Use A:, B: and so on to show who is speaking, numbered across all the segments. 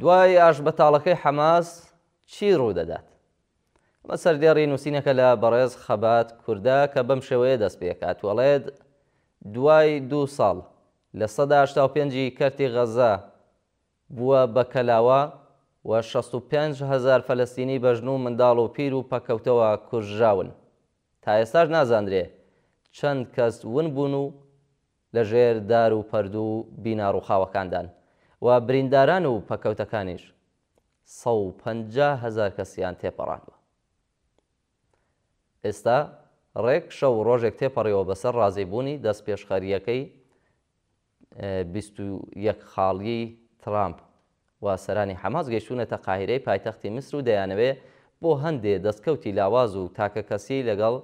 A: دوای ئاشبەتاڵەکەی حەماس چی ڕوودەدات؟ ئەمە سەردێڕی نووسینەکە لە بەڕێز خەبات کوردە کە بەم شێوەیە دەست پێکات و ئەڵێت دوای دوو ساڵ 85% ی کەرتی غەزە بووە بە کەلاوە و 65 هەزار فەلەستینی بە ژن و منداڵ و پیر و پەککەوتەوە کوژراون. تا ئێستاش نازاندرێ چەند کەس ون بوون و لە ژێر دار و پەردوو و بینا ڕووخاوەکاندان و برینداران و پەککەوتەکانیش 150 هەزار کەسیان تێپەڕاندووە. ئێستا ڕێک شەو و ڕۆژێک تێپەڕیوە بەسەر ڕازیبوونی دەستپێشخەرییەکەی 21 خاڵیی ترامپ و سەرانی حەماس گەیشتوونەتە قاهیرەی پایتەختی میسر و دەیانەوێ بۆ هەندێ دەستکەوتی لاواز و تاکەکەسی لەگەڵ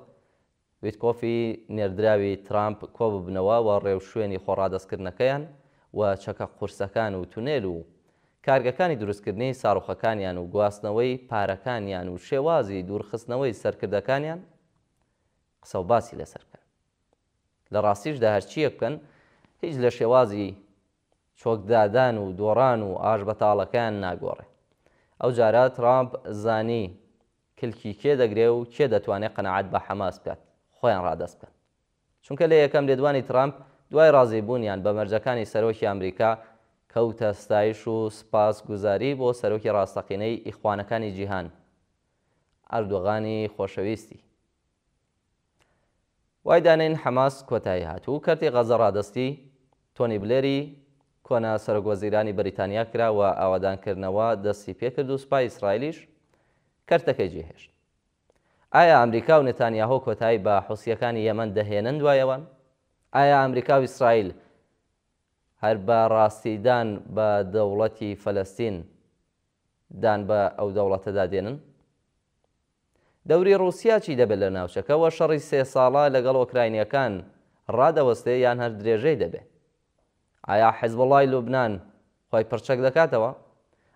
A: ویتکۆفی نێردراوی ترامپ کۆببنەوە و ڕێوشوێنی خۆڕادەستکردنەکەیان و چەکە قورسەکان و تونێل و کارگەکانی دروستکردنی ساروخەکانیان و گواستنەوەی پارەکانیان و شێوازی دوورخستنەوەی سەرکردەکانیان قسەوباسی لەسەر بکەن. لە ڕاستیشدا هەرچییەک بکەن هیچ لە شێوازی چۆکدادان و دۆڕان و ئاشبەتاڵەکەیان ناگۆڕێ. ئەو جارە ترامپ زانی کلکی کێ دەگرێ و کێ دەتوانێ قەناعەت بە حەماس بکات خۆیان ڕادەست بکەن. چونکە لە یەکەم لێدوانی ترامپ دوای ڕازیبوونیان بە مەرجەکانی سەرۆکی ئەمریکا کەوتە ستایش و سپاس گوزاری بۆ سەرۆکی ڕاستەقینەی ئیخوانەکانی جیهان ئەردۆغانی خۆشەویستی. وای دانێین حەماس کۆتایی هات و کەرتی غەزە ڕادەستی تۆنی بلێری کۆنە سەرۆک وەزیرانی بەریتانیا کرا و ئاوادانکردنەوە دەستی پێکرد و سوپای ئیسرائیلیش کەرتەکەی جێهێشت. ئایا ئەمریکا و نتانیاهۆ کۆتایی بە حوسییەکانی یەمەن دەهێنن دوای ئەوان؟ ئایا ئەمریکا و ئیسرائیل هەر بە ڕاستی دان بە دەوڵەتی فەلەستین دان بە ئەو دەوڵەتەدا دێنن؟ دەوری ڕووسیا چی دەبێت لە ناوچەکە و شەڕی سێ ساڵە لەگەڵ ئۆکراینییەکان ڕادەوەستێ یان هەر درێژەی دەبێ؟ ئایا حزبوڵڵای لوبنان خۆی پڕچەک دەکاتەوە؟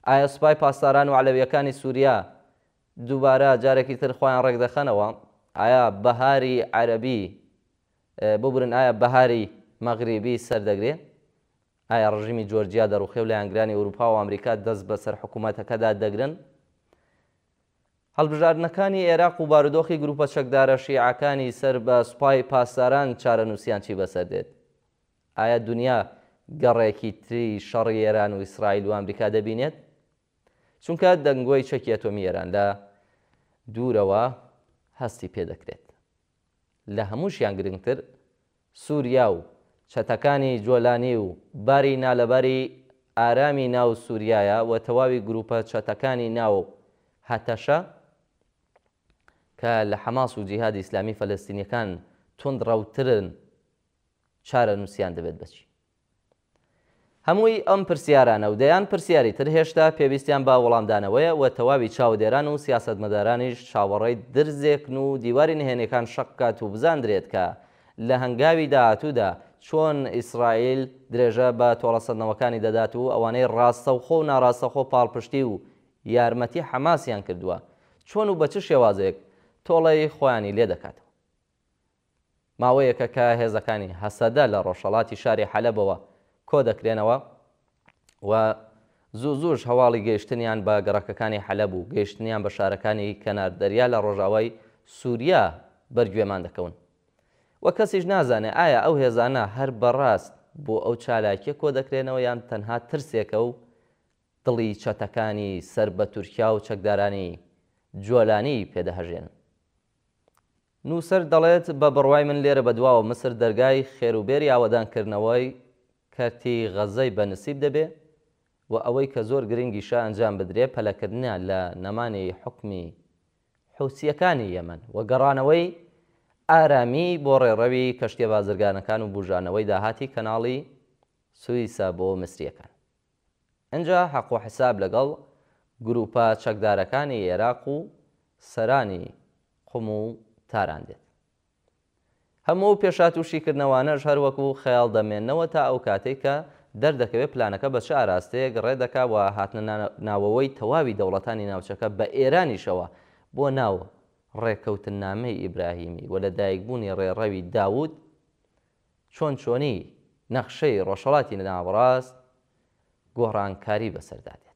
A: ئایا سوپای پاسداران و عەلەوییەکانی سووریا دووبارە جارێکی تر خۆیان ڕێکدەخەنەوە؟ ئایا بەهاری عەرەبی ببورن ئایا بەهاری مەغریبی سەردەگرێ؟ ئایا ڕژیمی جۆرجیا دەڕوخێ و لایەنگرانی ئەوروپا و ئەمریکا دەست بەسەر حکوومەتەکەدا دەگرن؟ هەڵبژاردنەکانی ئێراق و بارودۆخی گروپە چەکدارە شیعەکانی سەر بە سوپای پاسداران چارەنووسیان چی بەسەر دێت؟ ئایا دونیا گەڕێکی تری شەڕی ئێران و ئیسرائیل و ئەمریکا دەبینێت؟ چونکە دەنگۆی چەکی ئەتۆمی ئێران لە دوورەوە هەستی پێدەکرێت. لە هەمووشیان گرنگتر سوریا و چەتەکانی جۆلانی و باری نالەباری ئارامی ناو سوریایە و تەواوی گروپە چەتەکانی ناو هەتەشە کە لە حەماس و جیهادی ئیسلامی فەلەستینیەکان توندڕەوترن چارەنوسیان دەبێت بە چی؟ هەمووی ئەم پرسیارانە و دەیان پرسیاری تر هێشتا پێویستیان بە وەڵامدانەوەیە و تەواوی چاودێران و سیاسەتمەدارانیش چاوەڕێی درزێکن و دیواری نهێنیەکان شەق بکات و بزاندرێت کە لە هەنگاوی داهاتوودا چۆن ئیسرائیل درێژە بە تۆڵەسەندنەوەکانی دەدات و ئەوانەی ڕاستەوخۆ و ناڕاستەخۆ پاڵپشتی و یارمەتی حەماسیان کردووە چۆن و بە چ شێوازێک تۆڵەی خۆیانی لێدەکاتەوە. ماوەیەکە کە هێزەکانی هەسەدە لە ڕۆژهەڵاتی شاری حەلەبەوە کۆدەکرێنەوە و زوو زووش هەواڵی گەیشتنیان بە گەڕەکەکانی حەلەب و گەیشتنیان بە شارەکانی کەنار دەریا لە ڕۆژاوای سووریا بەرگوێمان دەکەون و کەسیش نازانێ ئایا ئەو هێزانە هەر بەڕاست بۆ ئەو چالاکیە کۆدەکرێنەوە یان تەنها ترسێکە و دڵی چەتەکانی سەر بە تورکیا و چەکدارانی جۆلانی پێدەهەژێنن. نووسەر دەڵێت، بە بڕوای من لێرە بەدواوە میسر دەرگای خێروبێری ئاوەدانکردنەوەی کەرتی غەززەی بە نسیب دەبێ و ئەوەی کە زۆر گرنگیشە ئەنجام بدرێ پەلەکردنە لە نەمانی حوکمی حوسییەکانی یەمەن و گەڕانەوەی ئارامی بۆ ڕێڕەوی کەشتیە بازرگانەکان و بوژانەوەی داهاتی کەناڵی سویسە بۆ میسرییەکان. ئنجا حەق و حساب لەگەڵ گروپە چەکدارەکانی ئێراق و سەرانی قوم و تاران دێت. هەموو ئەو پێشهات و شیکردنەوانەش هەر وەکو خەیاڵ دەمێننەوە تا ئەو کاتەی کە دەردەکەوێ پلانەکە بە چ ئاراستەیەک ڕێ دەکا و هاتنە ناوەوەی تەواوی دەوڵەتانی ناوچەکە بە ئێرانیشەوە بۆ ناو ڕێکەوتننامەی ئیبراهیمی و لەدایکبوونی ڕێڕەوی داوود چۆن چۆنی نەخشەی ڕۆژهەڵاتی ناوەڕاست گۆڕانکاری بەسەردا دێت.